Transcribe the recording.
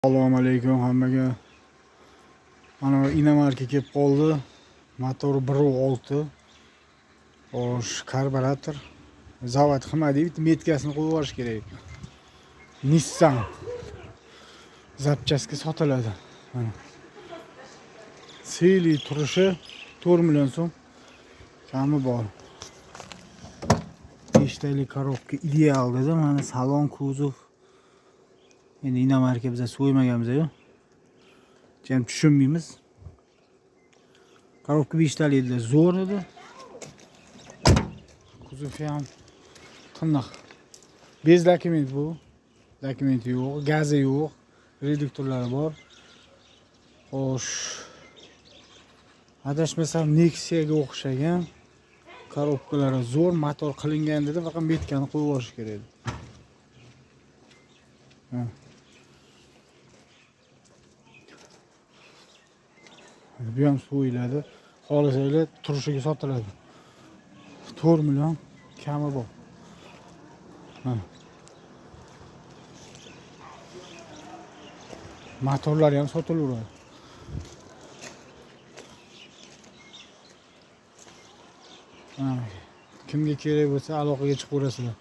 Assalomu alaykum hammaga. Mana inomarka kelib qoldi. Motor 1.6. Xo'sh, karburator. Zavod qilmadik, bitta metkasini qo'yib yuborish kerak. Nissan. Zapchaska sotiladi. Mana. Seli turishi 4 million so'm kami bor. 5 talik korobka ideal dedi. Mana salon, kuzov. Endi inomarka biza so'ymaganmiz-ku. Jam tushunmaymiz. Korobka 5 talik edilar, zo'r edi. Kuzovi ham tiniq. Без документ bu. Dokumenti yo'q, gazi yo'q, reduktorlari bor. Xo'sh. Adashmasam, Nexia'ga o'xshagan, korobkalari zo'r, motor qilingan dedi, faqat metkani qo'yib yuborish kerak edi. Ha. Bu ham so'yiladi. Xohlasanglar, turishiga sotiladi. 4 million kami bor. Mana. Motorlari ham sotilaveradi. Mana. Kimga kerak bo'lsa, aloqaga chiqaverasizlar.